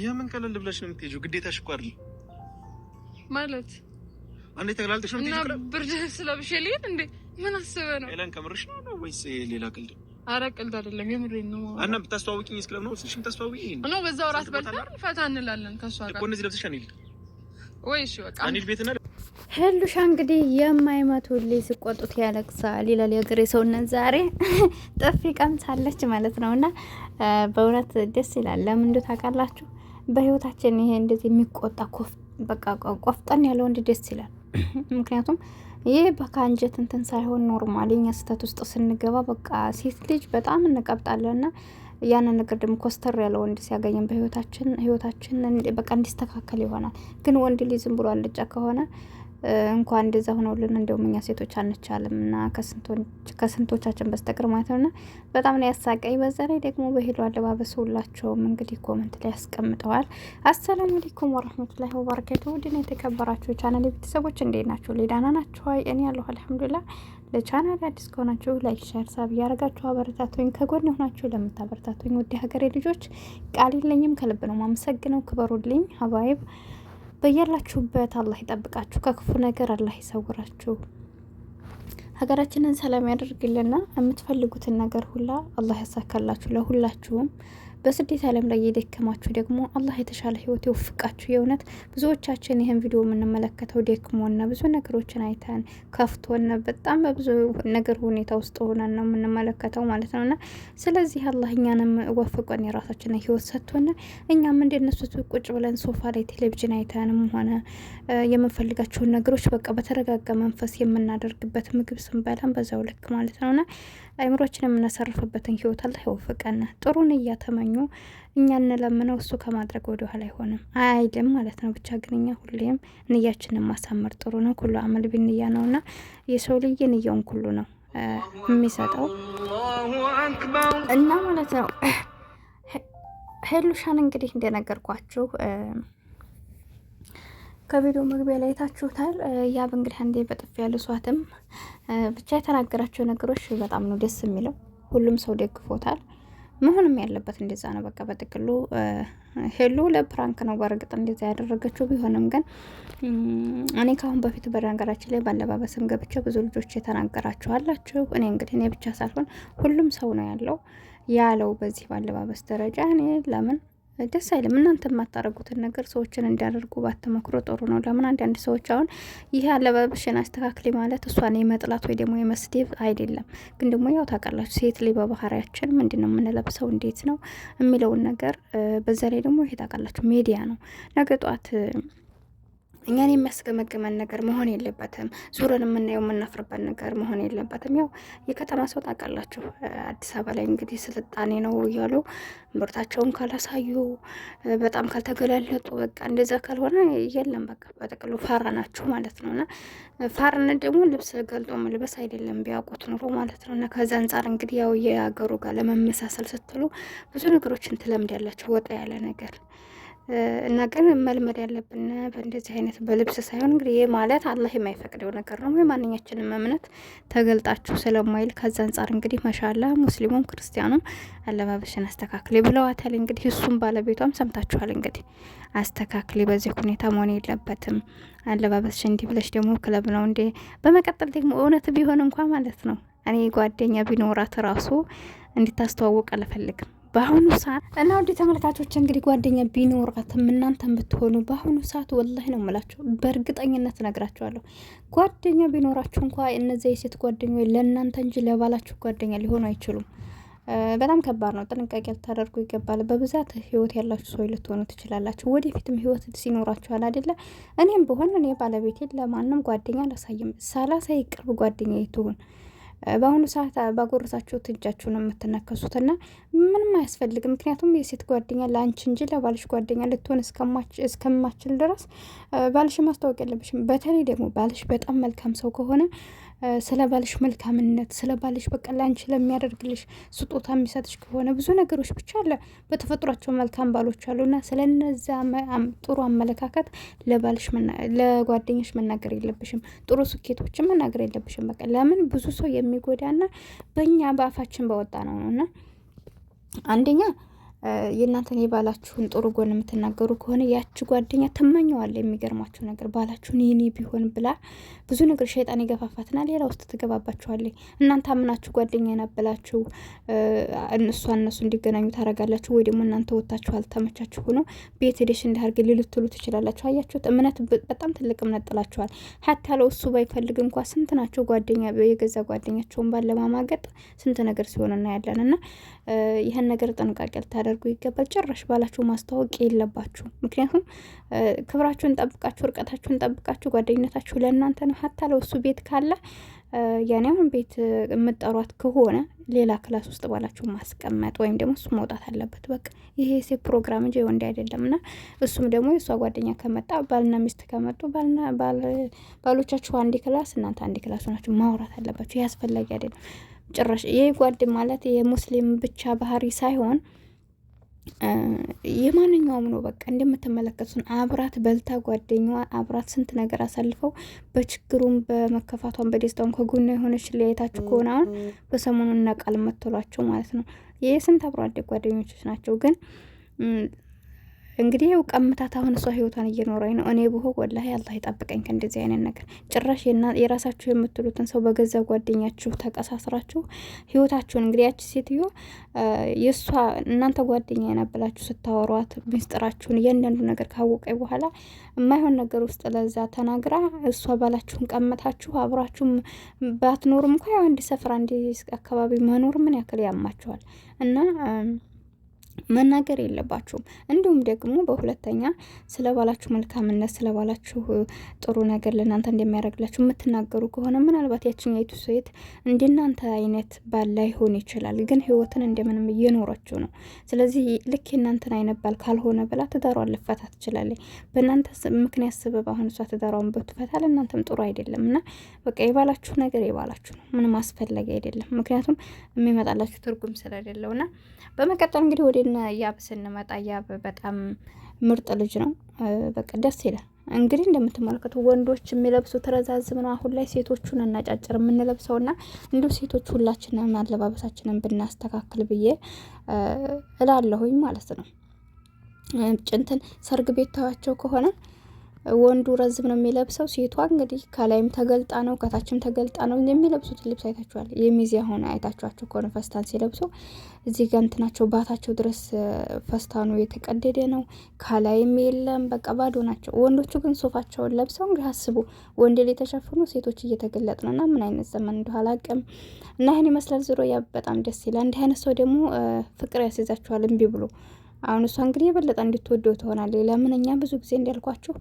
የምን ቀለል ብለሽ ነው የምትሄጂው? ግዴታሽ እኮ አይደል ማለት አንዴ ተገላልጠሽ ነው እና የምትሄጂው? ብርድ ልብስ ለብሼ ልሄድ እንዴ? ምን አስበህ ነው? ኤለን ከምርሽ ነው ወይስ ሌላ ቀልድ? አረ ቀልድ አይደለም፣ የምሬን ነው። እና ብታስተዋውቂኝ እስክለብ ነው ስልሽ የምታስተዋውቂኝ ነው። በዛው እራት በልተን ፈታ እንላለን ከእሷ እኮ ጋር። እነዚህ ለብሰሽ አንሂድ ወይ እሺ በቃ አንሂድ ቤትና ህሉሻ እንግዲህ የማይመቱልኝ ሲቆጡት ያለቅሳል ይላል የሀገሬ ሰውነት። ዛሬ ጥፊ ቀምሳለች ማለት ነው። እና በእውነት ደስ ይላል። ለምን እንደው ታውቃላችሁ? በህይወታችን ይሄ እንደዚህ የሚቆጣ በቃ ቆፍጠን ያለ ወንድ ደስ ይላል። ምክንያቱም ይህ በካንጀት እንትን ሳይሆን normal የኛ ስህተት ውስጥ ስንገባ በቃ ሴት ልጅ በጣም እንቀብጣለን እና ያንን ነገር ደግሞ ኮስተር ያለ ወንድ ሲያገኘን በህይወታችን ህይወታችን በቃ እንዲስተካከል ይሆናል። ግን ወንድ ልጅ ዝም ብሎ አልጫ ከሆነ እንኳን እንደዛ ሆኖልን እንደውም እኛ ሴቶች አንቻልም እና ከስንቶቻችን በስተቀር ማለት ነውና በጣም ነው ያሳቀኝ። በዛ ላይ ደግሞ በሄሉ አለባበስ ሁላቸውም እንግዲህ comment ላይ ያስቀምጠዋል። السلام عليكم ورحمة الله وبركاته። ውድና የተከበራችሁ ቻናል ቤተሰቦች እንዴት ናችሁ? ደህና ናችሁ? እኔ ያለሁ الحمد لله። ለቻናል አዲስ ከሆናችሁ like፣ share፣ sub እያደረጋችሁ አበረታቱኝ። ከጎን የሆናችሁ ለምታበረታቱኝ ውድ ሀገሬ ልጆች ቃል የለኝም፣ ከልብ ነው ማመሰግነው። ክበሩልኝ حبايب በያላችሁበት አላህ ይጠብቃችሁ፣ ከክፉ ነገር አላህ ይሰውራችሁ፣ ሀገራችንን ሰላም ያደርግልና የምትፈልጉትን ነገር ሁላ አላህ ያሳካላችሁ ለሁላችሁም። በስደት ዓለም ላይ የደከማችሁ ደግሞ አላህ የተሻለ ህይወት ይወፍቃችሁ። የእውነት ብዙዎቻችን ይህን ቪዲዮ የምንመለከተው ደክሞና ብዙ ነገሮችን አይተን ከፍቶን በጣም በብዙ ነገር ሁኔታ ውስጥ ሆነን ነው የምንመለከተው ማለት ነውና፣ ስለዚህ አላህ እኛንም ወፍቆን የራሳችንን ህይወት ሰጥቶን እኛም እንደነሱ ቁጭ ብለን ሶፋ ላይ ቴሌቪዥን አይተንም ሆነ የምንፈልጋቸውን ነገሮች በቃ በተረጋጋ መንፈስ የምናደርግበት ምግብ ስንበላም በዛው ልክ ማለት ነውና አይምሮችን የምናሳርፍበትን ህይወት አላህ ይወፍቀን። ጥሩን እያተመኙ እኛ እንለምነው እሱ ከማድረግ ወደ ኋላ አይሆንም አይልም ማለት ነው። ብቻ ግን እኛ ሁሌም ንያችንን ማሳመር ጥሩ ነው። كل عمل بالنية ነውና የሰው ልጅ ንያውን ሁሉ ነው የሚሰጠው እና ማለት ነው። ሄሉሻን እንግዲህ እንደነገርኳችሁ ከቪዲዮ መግቢያ ላይ ታችሁታል። ያብ እንግዲህ አንዴ በጥፊ ያልሷትም ብቻ የተናገራቸው ነገሮች በጣም ነው ደስ የሚለው። ሁሉም ሰው ደግፎታል። መሆንም ያለበት እንደዛ ነው። በቃ በጥቅሉ ሄሉ ለ prank ነው በእርግጥ እንደዛ ያደረገችው ቢሆንም ግን እኔ ከአሁን በፊት በነገራችን ላይ ባለባበስም ገብቼ ብዙ ልጆች የተናገራችሁ አላችሁ። እኔ እንግዲህ እኔ ብቻ ሳልሆን ሁሉም ሰው ነው ያለው ያለው በዚህ ባለባበስ ደረጃ እኔ ለምን ደስ አይልም። እናንተ የማታደርጉትን ነገር ሰዎችን እንዲያደርጉ ባትመክሩ ጥሩ ነው። ለምን አንዳንድ ሰዎች አሁን ይህ አለባበስሽን አስተካክሊ ማለት እሷን የመጥላት ወይ ደግሞ የመስደብ አይደለም። ግን ደግሞ ያው ታውቃላችሁ ሴት ላይ በባህሪያችን ምንድን ነው የምንለብሰው እንዴት ነው የሚለውን ነገር በዛ ላይ ደግሞ ይሄ ታውቃላችሁ ሜዲያ ነው። ነገ ጠዋት እኛን የሚያስገመግመን ነገር መሆን የለበትም። ዙረን የምናየው የምናፍርበት ነገር መሆን የለበትም። ያው የከተማ ሰው ታውቃላችሁ፣ አዲስ አበባ ላይ እንግዲህ ስልጣኔ ነው እያሉ ምርታቸውን ካላሳዩ በጣም ካልተገላለጡ በቃ እንደዛ ካልሆነ የለም በቃ በጥቅሉ ፋራ ናችሁ ማለት ነው። እና ፋራነት ደግሞ ልብስ ገልጦ መልበስ አይደለም ቢያውቁት ኑሮ ማለት ነው። እና ከዛ አንጻር እንግዲህ ያው የሀገሩ ጋር ለመመሳሰል ስትሉ ብዙ ነገሮችን ትለምዳላችሁ፣ ወጣ ያለ ነገር እና ግን መልመድ ያለብን በእንደዚህ አይነት በልብስ ሳይሆን እንግዲህ ይህ ማለት አላህ የማይፈቅደው ነገር ነው። የማንኛችንም እምነት ተገልጣችሁ ስለማይል ከዛ አንጻር እንግዲህ መሻላ ሙስሊሙም ክርስቲያኑም አለባበሽን አስተካክሌ ብለዋታል። እንግዲህ እሱም ባለቤቷም ሰምታችኋል። እንግዲህ አስተካክሌ፣ በዚህ ሁኔታ መሆን የለበትም አለባበስሽ እንዲህ ብለሽ ደግሞ ክለብ ነው እንዴ? በመቀጠል ደግሞ እውነት ቢሆን እንኳ ማለት ነው እኔ ጓደኛ ቢኖራት ራሱ እንድታስተዋውቅ አልፈልግም በአሁኑ ሰዓት። እና ውድ ተመልካቾች እንግዲህ ጓደኛ ቢኖራትም እናንተን ብትሆኑ በአሁኑ ሰዓት ወላሂ ነው የምላቸው፣ በእርግጠኝነት እነግራቸዋለሁ። ጓደኛ ቢኖራችሁ እንኳ እነዚያ የሴት ጓደኛ ለእናንተ እንጂ ለባላችሁ ጓደኛ ሊሆኑ አይችሉም። በጣም ከባድ ነው። ጥንቃቄ ልታደርጉ ይገባል። በብዛት ህይወት ያላችሁ ሰው ልትሆኑ ትችላላችሁ። ወደፊትም ህይወት ሲኖራችኋል አይደለ? እኔም ብሆን እኔ ባለቤቴ ለማንም ጓደኛ አላሳይም። ሳላሳይ ቅርብ ጓደኛ ትሁን በአሁኑ ሰዓት ባጎረሳችሁት እጃችሁ ነው የምትነከሱትና ምንም አያስፈልግም። ምክንያቱም የሴት ጓደኛ ለአንቺ እንጂ ለባልሽ ጓደኛ ልትሆን እስከማችል ድረስ ባልሽ ማስታወቅ የለብሽም። በተለይ ደግሞ ባልሽ በጣም መልካም ሰው ከሆነ ስለ ባልሽ መልካምነት፣ ስለ ባልሽ በቃ ለአንቺ ለሚያደርግልሽ ስጦታ የሚሰጥሽ ከሆነ ብዙ ነገሮች ብቻ አለ በተፈጥሯቸው መልካም ባሎች አሉና ስለነዛ ጥሩ አመለካከት ለባልሽ ለጓደኛሽ መናገር የለብሽም። ጥሩ ስኬቶችን መናገር የለብሽም። በቃ ለምን ብዙ ሰው የሚጎዳና በእኛ በአፋችን በወጣ ነው ነውና አንደኛ የእናንተን የባላችሁን ጥሩ ጎን የምትናገሩ ከሆነ ያቺ ጓደኛ ትመኘዋለ። የሚገርማችሁ ነገር ባላችሁን የኔ ቢሆን ብላ ብዙ ነገር ሸይጣን የገፋፋትና ሌላ ውስጥ ትገባባችኋለች። እናንተ አምናችሁ ጓደኛ ናበላችሁ እነሷ እነሱ እንዲገናኙ ታረጋላችሁ፣ ወይ ደግሞ እናንተ ወታችሁ አልተመቻችሁ ሆኖ ቤት ሄደሽ እንዳርግ ልትሉ ትችላላችሁ። አያችሁት? እምነት በጣም ትልቅ እምነት ጥላችኋል። ሀታ ለው እሱ ባይፈልግ እንኳ ስንት ናቸው ጓደኛ የገዛ ጓደኛቸውን ባለማማገጥ ስንት ነገር ሲሆን እናያለን። እና ይህን ነገር ጥንቃቄ ልታደርጉ ልታደርጉ ይገባል። ጭራሽ ባላችሁ ማስተዋወቅ የለባችሁ። ምክንያቱም ክብራችሁን ጠብቃችሁ እርቀታችሁን ጠብቃችሁ ጓደኝነታችሁ ለእናንተ ነው። ሀታ ለእሱ ቤት ካለ ያኔ አሁን ቤት የምጠሯት ከሆነ ሌላ class ውስጥ ባላችሁ ማስቀመጥ ወይም ደግሞ እሱ መውጣት አለበት። በቃ ይሄ የሴት ፕሮግራም እንጂ የወንድ አይደለም። እና እሱም ደግሞ የእሷ ጓደኛ ከመጣ ባልና ሚስት ከመጡ ባሎቻችሁ አንድ class፣ እናንተ አንድ class ሆናችሁ ማውራት አለባችሁ። ይህ አስፈላጊ አይደለም ጭራሽ። ይህ ጓድ ማለት የሙስሊም ብቻ ባህሪ ሳይሆን የማንኛውም ነው። በቃ እንደምትመለከቱን አብራት በልታ ጓደኛዋ አብራት ስንት ነገር አሳልፈው በችግሩም በመከፋቷም በደስታውም ከጎኗ የሆነች ለያየታችሁ ከሆነ አሁን በሰሞኑ እናቃል መተሏቸው ማለት ነው። ይህ ስንት አብሮ አደግ ጓደኞች ናቸው ግን እንግዲህ ያው ቀምታት አሁን እሷ ህይወቷን እየኖረኝ ነው። እኔ ብሆ ወላሂ አላህ ይጠብቀኝ ከእንደዚህ አይነት ነገር። ጭራሽ የራሳችሁ የምትሉትን ሰው በገዛ ጓደኛችሁ ተቀሳስራችሁ ህይወታችሁን እንግዲህ ያቺ ሴትዮ የእሷ እናንተ ጓደኛ የናበላችሁ ስታወሯት ሚስጥራችሁን እያንዳንዱ ነገር ካወቀ በኋላ የማይሆን ነገር ውስጥ ለዛ ተናግራ እሷ ባላችሁን ቀምታችሁ አብራችሁ ባትኖሩም እንኳ ያው አንድ ሰፈር አንድ አካባቢ መኖር ምን ያክል ያማችኋል እና መናገር የለባችሁም። እንዲሁም ደግሞ በሁለተኛ ስለ ባላችሁ መልካምነት ስለ ባላችሁ ጥሩ ነገር ለእናንተ እንደሚያደርግላችሁ የምትናገሩ ከሆነ ምናልባት ያችኛይቱ ሴት እንደናንተ አይነት ባል ላይሆን ይችላል፣ ግን ህይወትን እንደምንም እየኖረችው ነው። ስለዚህ ልክ የእናንተን አይነት ባል ካልሆነ ብላ ትዳሯን ልፈታ ትችላለች። በእናንተ ምክንያት ስበብ አሁን እሷ ትዳሯን ብትፈታ ለእናንተም ጥሩ አይደለም እና በቃ የባላችሁ ነገር የባላችሁ ነው፣ ምንም አስፈላጊ አይደለም። ምክንያቱም የሚመጣላችሁ ትርጉም ስለሌለው እና በመቀጠል እንግዲህ ወደ ያብ ስንመጣ ያብ በጣም ምርጥ ልጅ ነው። በቃ ደስ ይላል። እንግዲህ እንደምትመለከቱ ወንዶች የሚለብሱት ረዛዝም ነው። አሁን ላይ ሴቶቹን እናጫጭር የምንለብሰውና እንዲሁ ሴቶች ሁላችንን አለባበሳችንን ብናስተካክል ብዬ እላለሁኝ ማለት ነው። ጭንትን ሰርግ ቤት ታያቸው ከሆነ ወንዱ ረዝም ነው የሚለብሰው። ሴቷ እንግዲህ ከላይም ተገልጣ ነው ከታችም ተገልጣ ነው የሚለብሱት ልብስ አይታችኋል። የሚዜ አሁን አይታችኋቸው ከሆነ ፈስታን ሲለብሱ እዚህ ጋ እንትናቸው ባታቸው ድረስ ፈስታኑ የተቀደደ ነው። ከላይም የለም በቃ ባዶ ናቸው። ወንዶቹ ግን ሶፋቸውን ለብሰው እንግዲህ አስቡ፣ ወንድ ላይ ተሸፍኖ ሴቶች እየተገለጥ ነው። እና ምን አይነት ዘመን እንደሆነ አላውቅም። እና ይህን ይመስላል። ዞሮ ያ በጣም ደስ ይላል። እንዲህ አይነት ሰው ደግሞ ፍቅር ያስይዛችኋል እምቢ ብሎ አሁን እሷ እንግዲህ የበለጠ እንድትወደው ትሆናለች። ለምን እኛ ብዙ ጊዜ እንዳልኳችሁ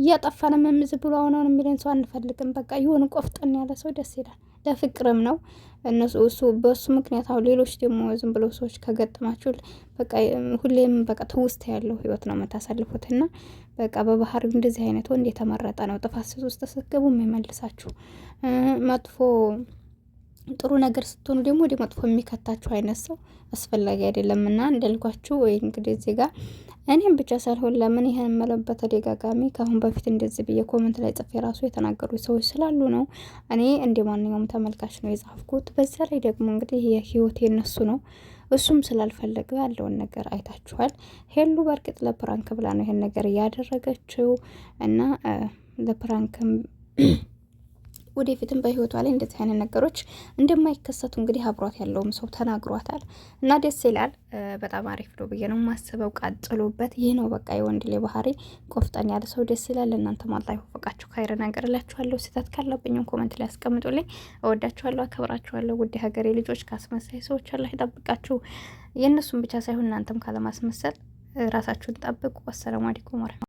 እያጠፋን መምዝ ብሎ አሁን አሁን የሚለን ሰው አንፈልግም። በቃ የሆነ ቆፍጠን ያለ ሰው ደስ ይላል። ለፍቅርም ነው እነሱ እሱ በእሱ ምክንያት አሁን ሌሎች ደግሞ ዝም ብሎ ሰዎች ከገጠማችሁ በቃ ሁሌም በቃ ትውስታ ያለው ህይወት ነው የምታሳልፉት። እና በቃ በባህሪው እንደዚህ አይነት ወንድ የተመረጠ ነው። ጥፋት ውስጥ ስትገቡ የሚመልሳችሁ መጥፎ ጥሩ ነገር ስትሆኑ ደግሞ ወደ መጥፎ የሚከታችሁ አይነት ሰው አስፈላጊ አይደለም። እና እንዳልኳችሁ ወይ እንግዲህ እዚህ ጋር እኔም ብቻ ሳልሆን ለምን ይህን የምለው በተደጋጋሚ ከአሁን በፊት እንደዚህ ብዬ comment ላይ ጽፌ ራሱ የተናገሩ ሰዎች ስላሉ ነው። እኔ እንደ ማንኛውም ተመልካች ነው የጻፍኩት። በዛ ላይ ደግሞ እንግዲህ የህይወት የነሱ ነው። እሱም ስላልፈለገው ያለውን ነገር አይታችኋል። ሄሉ በእርግጥ ለ prank ብላ ነው ይሄን ነገር እያደረገችው እና ለ prank ም ወደፊትም በህይወቷ ላይ እንደዚህ አይነት ነገሮች እንደማይከሰቱ እንግዲህ አብሯት ያለውም ሰው ተናግሯታል እና ደስ ይላል። በጣም አሪፍ ነው ብዬ ነው የማስበው። ቀጥሎበት። ይህ ነው በቃ የወንድ ላይ ባህሪ፣ ቆፍጠን ያለ ሰው ደስ ይላል። እናንተም አላህ ይወፈቃችሁ፣ ኸይር ነገር እላችኋለሁ። ስህተት ካለብኝም comment ላይ አስቀምጡልኝ። እወዳችኋለሁ፣ አከብራችኋለሁ። ውድ ሀገሬ ልጆች ካስመሳይ ሰዎች አላህ ይጠብቃችሁ። የእነሱም ብቻ ሳይሆን እናንተም ካለማስመሰል ራሳችሁን ጠብቁ። አሰላሙ አለይኩም ወረህመቱላህ።